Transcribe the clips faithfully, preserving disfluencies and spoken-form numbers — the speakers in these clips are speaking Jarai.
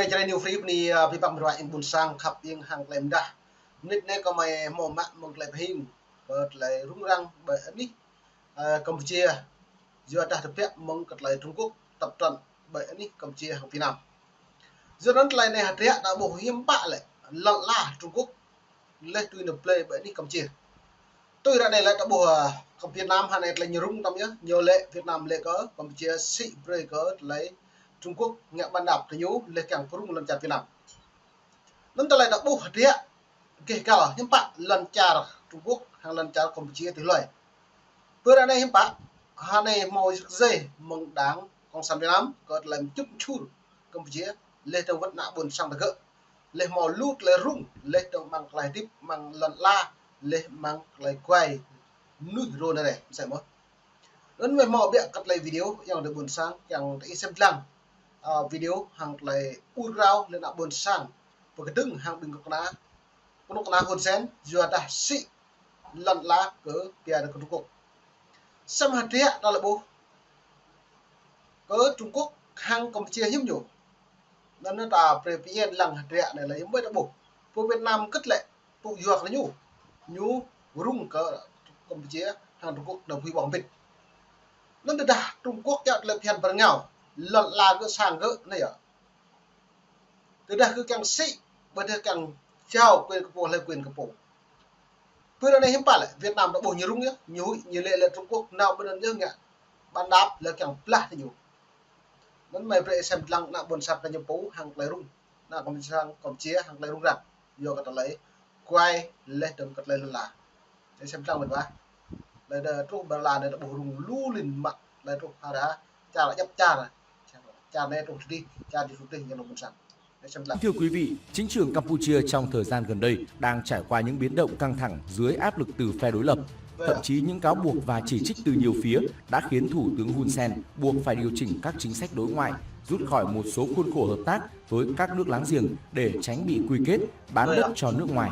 Jrai New Free bơni, ơ, pơpă mơruai ƀing ƀôn sang khăp ƀing hăng tơlơi mơdah. Mơnit anai kâo mă hmâo mă mơ̆ng tơlơi pơhing kơ tơlơi rŭng răng ƀơi anih, ơ, Campuchia. Yua dah tơbiă mơ̆ng kơ tơlơi Trung Quốc tập trận ƀơi anih Campuchia hăng Việt Nam. Yua anŭn tơlơi anai hơdră ta ƀuh hiư̆m pă lĕ lŏn ala Trung Quốc laih tui nao blơi ƀơi anih Campuchia. Tui ră anai lĕ ta ƀuh, ơ, kơ Việt Nam hơnai tơlơi ñu rŭng tăm yơh, ñu lĕ Việt Nam lĕ kơ Campuchia sĭ brơi kơ tơlơi Trung Quốc ngă ƀan đạp tơ ñu laih kiăng pơrŭng lŏn čar Việt Nam. Anŭn tơlơi ta ƀuh hơdră gêh gal hiư̆m pă lŏn čar Trung Quốc hăng lŏn čar Campuchia tui hlơi. Pơ ră anai hiư̆m pă, hơnai hmâo rơ̆k rơ̆i mơ̆ng Đảng Cộng sản Việt Nam kơ tơlơi mčŭt mčur Campuchia, laih dơ̆ng wơ̆t ană ƀôn sang tơgơ̆. Laih hmâo lu tơlơi rŭng, laih dơ̆ng amăng tơlơi hơdip, amăng lŏn ala, laih amăng tơlơi kuai mơnuih rô anai rai, mơsĕ mơ̆n. Anŭn mơ̆ hmâo biă kơ tơlơi video, ayŏng adơi ƀôn sang, kiăng tơ ih sem lăng, ơ, video hăng tơlơi ur krao, laih ană ƀôn sang pơkơdơ̆ng hăng ƀing kơnuk kơna, kơnuk kơna Hun Sen, yua dah sĭ lŏn ala kơ pia kơ Trung Quốc. Sem hơdră ta lĕ ƀuh kơ Trung Quốc hăng Campuchia hiư̆m ñu. Anŭn ta brơi pơmĭn lăng hơdră anai lĕ hiư̆m ƀơi ta ƀuh. Pơ Việt Nam kơt lĕ tŭ yua kơ ñu. Ñu rŭng kơ Campuchia hăng Trung Quốc nao phui ƀơ̆ng bit. Anŭn tơdah Trung Quốc kiăng tơlơi phiăn pơrơngao lŏn ala gơ̆ sang gơ̆ anai yơh. Tơdah gơ̆ kiăng sĭ, ƀôdah kiăng jao quyền kơ pô, hlơi quyền kơ pô. Pơ ră anai hiư̆m pă lĕ, Việt Nam ta ƀuh ñu rŭng yơh, ñu huĭ, ñu lĕ lĕ Trung Quốc nao ƀơi anŭn yơh ngă ƀan đạp laih kiăng blah tơ ñu. Anŭn mơ̆ brơi sem lăng ană ƀôn sang kơ ñu pô hăng tơlơi rŭng, ană ƀôn sang Campuchia hăng tơlơi rŭng răng. Yua kơ tơlơi kuai laih dơ̆ng kơ tơlơi lŏn ala. Tơlơi sem lăng mơ̆n wa. Laih dơ̆ng truh ƀơi lŏn ala anai ta ƀuh rŭng lu lin mă, laih truh hơdră čar djŏp čar. Čar anai truh tơdih, čar dih truh tơdih ñu ană ƀôn sang. Tơlơi sem lăng. Thưa quý vị, chính trường Campuchia trong thời gian gần đây đang trải qua những biến động căng thẳng dưới áp lực từ phe đối lập. Thậm chí những cáo buộc và chỉ trích từ nhiều phía đã khiến Thủ tướng Hun Sen buộc phải điều chỉnh các chính sách đối ngoại, rút khỏi một số khuôn khổ hợp tác với các nước láng giềng để tránh bị quy kết, bán đất cho nước ngoài.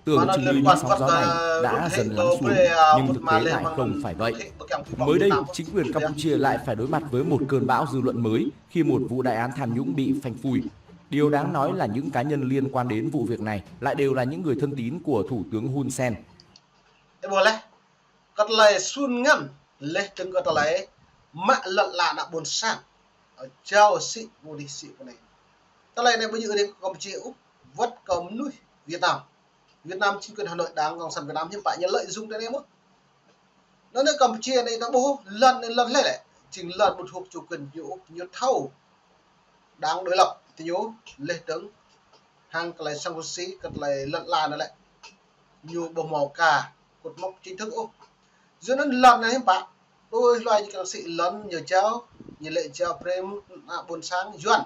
Tưởng chừng như những sóng gió này đã dần lắng xuống, nhưng thực tế lại không phải vậy. Mới đây, chính quyền Campuchia lại phải đối mặt với một cơn bão dư luận mới khi một vụ đại án tham nhũng bị phanh phui. Điều đáng nói là những cá nhân liên quan đến vụ việc này lại đều là những người thân tín của Thủ tướng Hun Sen. Ơ, ƀuh laih, kơ tơlơi sun ngăn, laih dơ̆ng kơ tơlơi mă lŏn ala ană ƀôn sang, ơ, jao sĭ pô adih sĭ pô anai. Tơlơi anai ƀu djơ̆ riêng kơ Campuchia ôh, wơ̆t kơ mơnuih Việt Nam. Việt Nam chính quyền Hà Nội, Đảng Cộng sản Việt Nam hiư̆m pă ñu lợi dụng tơlơi anai mơ̆n. Anŭn anai Campuchia anai ta ƀuh lŏn anai lŏn hlơi lĕ, jing lŏn ƀu thuộc chủ quyền ñu, ñu thâo Đảng đối lập tơ ñu, laih dơ̆ng hăng tơlơi sang Russia kơ tơlơi lŏn ala anai lĕ ñu ƀu hmâo ka cột mốc chính thức ôh. Yua anŭn lŏn anai hiư̆m pă, tui hloi ñu kiăng sĭ lŏn ñu jao, ñu lĕ jao brơi mŭt ană ƀôn sang Yuan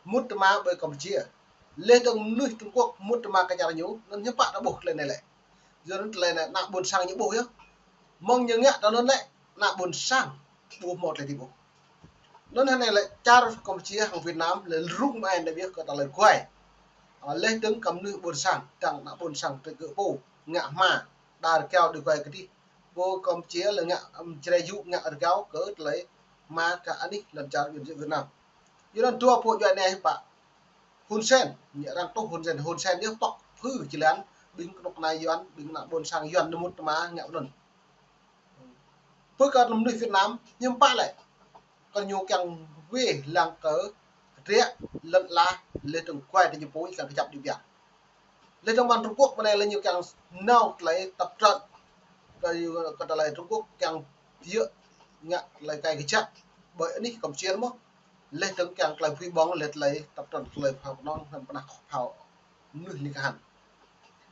mŭt tơma ƀơi Campuchia. Laih dơ̆ng mơnuih Trung Quốc mŭt tơma kơ čar ñu, anŭn hiư̆m pă ta ƀuh tơlơi anai lĕ. Yua anŭn tơlơi anai ană ƀôn sang ñu ƀuh yơh. Mơ̆ng ñu ngă tơ anŭn lĕ, ană ƀôn sang ƀu hmâo tơlơi hơdip ôh. Anŭn hơnai lĕ čar Campuchia hăng Việt Nam lĕ rŭng mơai anai biă kơ tơlơi kuai. Ơ, laih dơ̆ng kơ mơnuih ƀôn sang, dăng ană ƀôn sang tơ gơ̆ pô, ngă hma, đa rơgao đĭ kuai kơdih. Pô Campuchia lĕ ngă, ưm, Jrai yŭ ngă rơgao kơ tơlơi hma kơ anih lŏn čar Việt, Việt Nam. Yua anŭn dua pô djuai anai hiư̆m pă. Hun Sen, ñu arăng tuh Hun Sen, Hun Sen ñu pŏk phư jơlan, ƀing kơnuk kơna Yuan, ƀing ană ƀôn sang Yuan ñu mŭt tơma ngă anŭn. Pơ kơ mơnuih Việt Nam, hiư̆m pă lĕ. Kơ ñu kiăng wai lăng kơ hơdră lŏn ala, laih dơ̆ng kuai tơ ñu pô kiăng kơjăp đĭ biă. Laih dơ̆ng mơ̆ng Trung Quốc mơ̆n anai lĕ ñu kiăng nao tơlơi tập trận. Kơ, kơ tơlơi Trung Quốc kiăng djơ̆ ngă tơlơi kai kơjăp ƀơi anih Campuchia mơ̆n. Laih dơ̆ng kiăng tơlơi phui ƀơ̆ng, laih tơlơi tập trận tơlơi phao kơnong, hăng pơnah phao mơnuih ling kahan.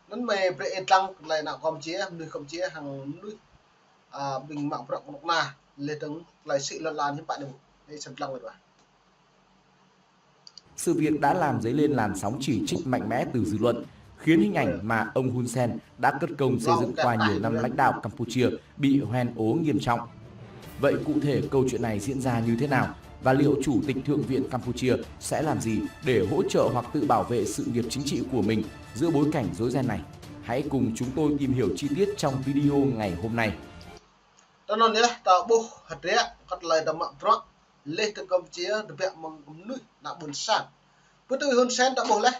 Anŭn mơ̆ brơi ih lăng tơlơi ană Campuchia, mơnuih Campuchia, hăng mơnuih, ơ, ƀing mă bruă kơnuk kơna, laih dơ̆ng tơlơi sĭ lŏn ala hiư̆m pă anai ƀuh. Ih sem lăng wơ̆t wa. Sự việc đã làm dấy lên làn sóng chỉ trích mạnh mẽ từ dư luận, khiến hình ảnh mà ông Hun Sen đã cất công xây dựng qua nhiều năm lãnh đạo Campuchia bị hoen ố nghiêm trọng. Vậy cụ thể câu chuyện này diễn ra như thế nào? Và liệu Chủ tịch Thượng viện Campuchia sẽ làm gì để hỗ trợ hoặc tự bảo vệ sự nghiệp chính trị của mình giữa bối cảnh rối ren này? Hãy cùng chúng tôi tìm hiểu chi tiết trong video ngày hôm nay. Tơ anŭn yơh, ta ƀuh hơdră kơ tơlơi ta mă bruă, laih dơ̆ng Campuchia, tơbiă mơ̆ng mơnuih ană ƀôn sang. Pơtui Hun Sen ta ƀuh laih.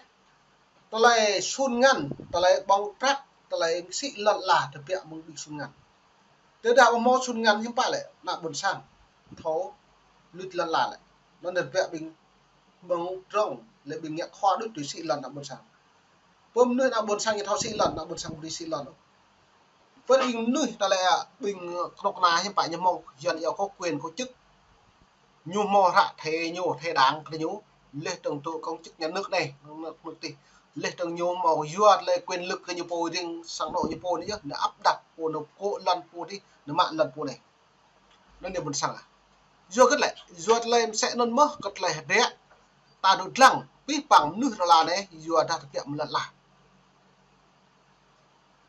Tơlơi sun ngăn, tơlơi ƀơ̆ng prăk, tơlơi sĭ lŏn ala tơbiă mơ̆ng ƀing sun ngăn. Tơdah ƀu hmâo sun ngăn hiư̆m pă lĕ, ană ƀôn sang thâo luč lŏn ala lĕ. Anŭn tơbiă ƀing mơ̆ng drŏng, lĕ ƀing ngă khua đôč tui sĭ lŏn ană ƀôn sang. Pơ mơnuih ană ƀôn sang ñu thâo sĭ lŏn, ană ƀôn sang ƀu sĭ lŏn. Pơ ƀing mơnuih ta lĕ ƀing kơnuk kơna hiư̆m pă ñu hmâo yuan iâu kơ quyền kơ chức. Ñu hmâo hră thẻ ñu, thẻ đảng kơ ñu, leh dơ̆ng tơ công chức nhà nước anai, nhà nước tih. Leh dơ̆ng ñu hmâo yua tơlơi quyền lực kơ ñu pô riêng sang anŏ ñu pô anai yơh, ñu áp đặt pô, ñu kơ lŏn pô tih, ñu mă lŏn pô anai. Anŭn ñu ƀôn sang ah. Yua kơ tơlơi, yua tơlơi mơsĕ anŭn mơ̆, kơ tơlơi hơdră, ta dŏ dlăng, pih păng mơnuih rơla anai, yua dah tơbiă mơ̆ng lŏn ala.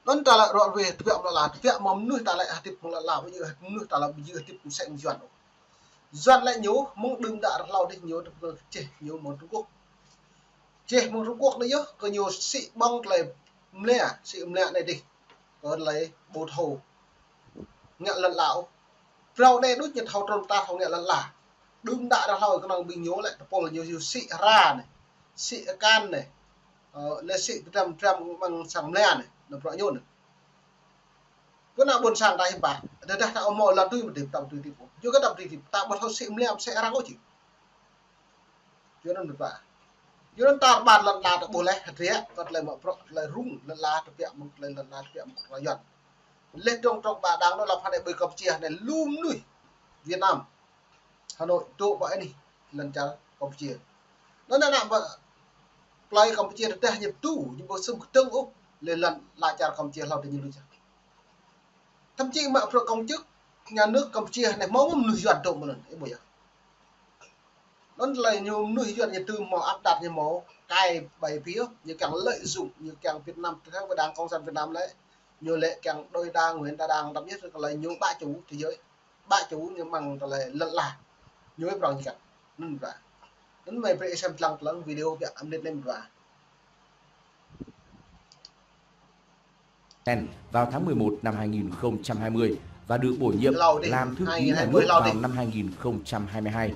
Anŭn ta lĕ rŏ ruai tơbiă mơ̆ng lŏn ala, tơbiă mơ̆ng mơnuih ta lĕ hơdip mơ̆ng lŏn ala, ƀu djơ̆ mơnuih ta lĕ ƀu djơ̆ hơdip mơsĕ mơ̆ng yuan ôh. Yuan lĕ ñu, mơ̆ng đưm đă rơhlâo dih ñu tơpơ̆ čeh ñu mơ̆ng Trung Quốc. Čeh mơ̆ng Trung Quốc anai yơh, kơ ñu sĭ ƀơ̆ng tơlơi mlĕ, sĭ mlĕ anai dih. Kơ tơlơi ƀu thâo ngă lŏn ala ôh. Phrâo anai đôč ñu thâo trŭn ta thâo ngă lŏn ala. Đưm đă rơhlâo kơnơ̆ng ƀing ñu lĕ tơpul ñu, ñu sĭ hra anai, sĭ akan anai, ơ, lĕ sĭ pơdrăm pơdrăm mơ̆ng sang mlĕ anai, anŭn bruă ñu anai. Pơ ană ƀôn sang ta hiư̆m pă, tơdah ta ƀu hmâo lŏn tui mơ̆ dih, ta ƀu tui tih pô. Yua kơ ta ƀu tui tih, ta ƀu thâo sĭ mlĕ mơsĕ arăng ôh či. Yua anŭn mơ̆n pă. Yua anŭn ta rơbat lŏn ala ta ƀuh laih, hơdră, kơ tơlơi mă bruă, tơlơi rŭng, lŏn ala tơbiă mơ̆ng, tơlơi lŏn ala tơbiă mơ̆ng kơnuk kơna yuan. Leh dơ̆ng truh ƀă đang anŭn lăp hơnai ƀơi Kampuchia anai lu mơnuih Việt Nam, Hà Nội, dŏ ƀơi anih lŏn čar Kampuchia. Anŭn ană ƀă plơi Kampuchia tơdah ñu pơtŭ, ñu ƀu sum kơdơ̆ng ôh, leh lŏn ala čar Kampuchia hlâo tơ ñu lu čar. Thậm chí mă bruă công chức nhà nước Campuchia anai hmâo mơnuih yuan dŏ mơ̆n, ih ƀuh yơh. Anŭn tơlơi ñu mơnuih yuan ñu tŭ hmâo áp đặt ñu hmâo cai ƀai pioh, ñu kiăng lợi dụng, ñu kiăng Việt Nam, tơdah ƀơi Đảng Cộng sản Việt Nam lĕ, ñu lĕ kiăng đôi đảng, nguyên đa đảng, thậm chí tơlơi ñu bá chủ thế giới, bá chủ ñu mơ̆ng tơlơi lŏn ala. Ñu ƀu prŏng ñu kiăng. Anŭn ƀă. Anŭn mơi brơi ih sem dlăng tlăng video biă mơnit anai ƀă. Sen vào tháng mười một năm hai nghìn không trăm hai mươi và được bổ nhiệm làm thư ký nhà nước vào năm hai nghìn không trăm hai mươi hai.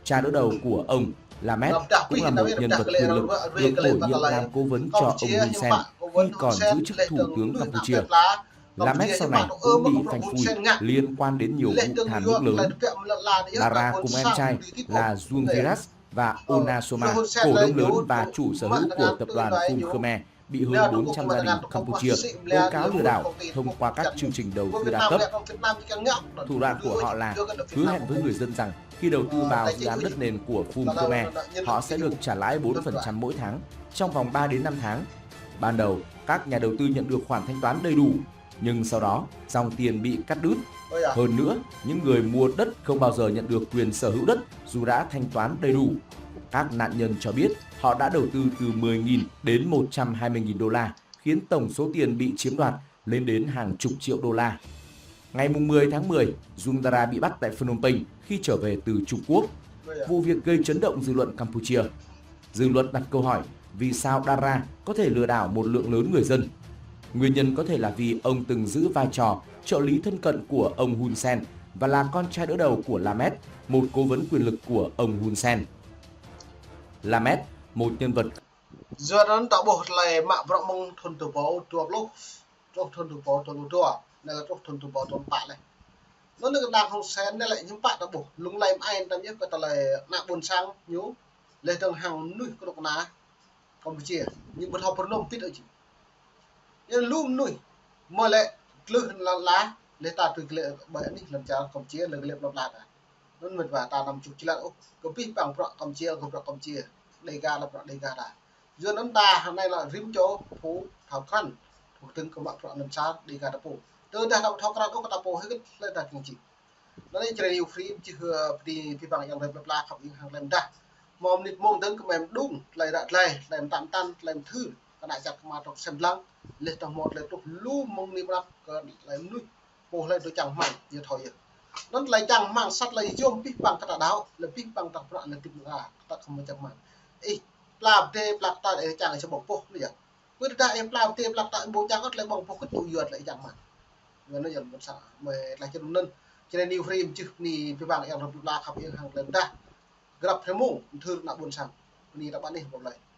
Cha đỡ đầu của ông, Lamet, cũng là một nhân vật quyền lực, được bổ nhiệm làm cố vấn cho ông Hun Sen khi còn giữ chức thủ tướng Campuchia. Lamet sau này cũng bị phanh phui liên quan đến nhiều vụ tham nhũng lớn. Dara cùng em trai là Jung Viras và Ona Soma, cổ đông lớn và chủ sở hữu của tập đoàn Phum Khmer, bị hơn bốn trăm gia đình Campuchia tố cáo lừa đảo thông qua các chương trình đầu tư đa cấp. Thủ đoạn của họ là hứa hẹn với người dân rằng khi đầu tư vào dự án đất nền của Phum Khmer, họ sẽ được trả lãi bốn phần trăm mỗi tháng trong vòng ba đến năm tháng. Ban đầu, các nhà đầu tư nhận được khoản thanh toán đầy đủ, nhưng sau đó, dòng tiền bị cắt đứt. Hơn nữa, những người mua đất không bao giờ nhận được quyền sở hữu đất dù đã thanh toán đầy đủ. Các nạn nhân cho biết họ đã đầu tư từ mười nghìn đến một trăm hai mươi nghìn đô la, khiến tổng số tiền bị chiếm đoạt lên đến hàng chục triệu đô la. Ngày mùng mười tháng mười, Jung Dara bị bắt tại Phnom Penh khi trở về từ Trung Quốc. Vụ việc gây chấn động dư luận Campuchia. Dư luận đặt câu hỏi vì sao Dara có thể lừa đảo một lượng lớn người dân. Nguyên nhân có thể là vì ông từng giữ vai trò trợ lý thân cận của ông Hun Sen và là con trai đỡ đầu của Lamet, một cố vấn quyền lực của ông Hun Sen. Lamet, một nhân vật Yua anŭn ta ƀuh tơlơi mă bruă mơ̆ng thŭn dua rơbâo dua pluh, truh thŭn dua rơbâo dua pluh dua, anai lĕ truh thŭn dua rơbâo dua pluh pă leh. Anŭn kơnang Hun Sen anai lĕ hiư̆m pă ta ƀuh, lung lay mơai tam yơh kơ tơlơi ană ƀôn sang ñu, leh dơ̆ng hăng mơnuih kơnuk kơna Kampuchia, ñu ƀu thâo pơrơnŭm pit ôh či. Ñu lu mơnuih, mơ̆ lĕ tlưh lŏn ala, leh ta tui kơ lĕ ƀơi anih lŏn čar Kampuchia, lĕ kơ lĕ lŏn ala ta. Anŭn mơ̆n ƀă ta anăm čuk či lăi ôh, kơ pih păng bruă Kampuchia, kơ bruă Kampuchia, Dega lĕ bruă Dega ta. Yua anŭn ta hơnai lĕ rĭm čô pô thâo krăn, pô kơdơ̆ng kơ mă bruă anŭn čar Dega ta pô. Tơdah ta thâo krăn ôh kơ ta pô hơget lĕ ta kiăng či. Anŭn anai Jrai New Free čih, ơ, pơdi pih păng yang rep lăp la khăp ing hăng tơlơi mơdah. Hmâo mơnit mông dơ̆ng kơ mơi mơđung, tơlơi ră tơlơi, tơlơi mơtam mơtam, tơlơi mơthưr, kơ ană čar kơ mă trŏk sem lăng, leh tơhmô tơlơi truh lu mơ̆ng anai pơnăp kơ tơlơi mơnuih. Pô hlơi dŏ čang hmang, ñu thâo yơh. Anŭn tơlơi čang hmang sat tơlơi yôm pih păng kơ ta đaŏ, lĕ pih păng ta bruă lĕ tip mơga, kơ ta khŏm čang hmang. Ih, pla pơdai, pla kơta, ih čang, ih či ƀơ̆ng pô, anai yơh. Pơ tơdah ih pla pơdai, pla kơta, ih ƀu čang ôh, tơlơi ƀơ̆ng pô kơ tŭ yua tơlơi čang hmang. Yua anŭn yơh ƀôn sang, mơi tơlơi čơnŭn anŭn. Jrai New Free čih pơni pih păng yang rơbâo la khăp ing hăng tơlơi mơdah. Grăp hrĕ mông, mơthưr ană ƀôn sang. bơni ta ƀă anih ƀu lĕ.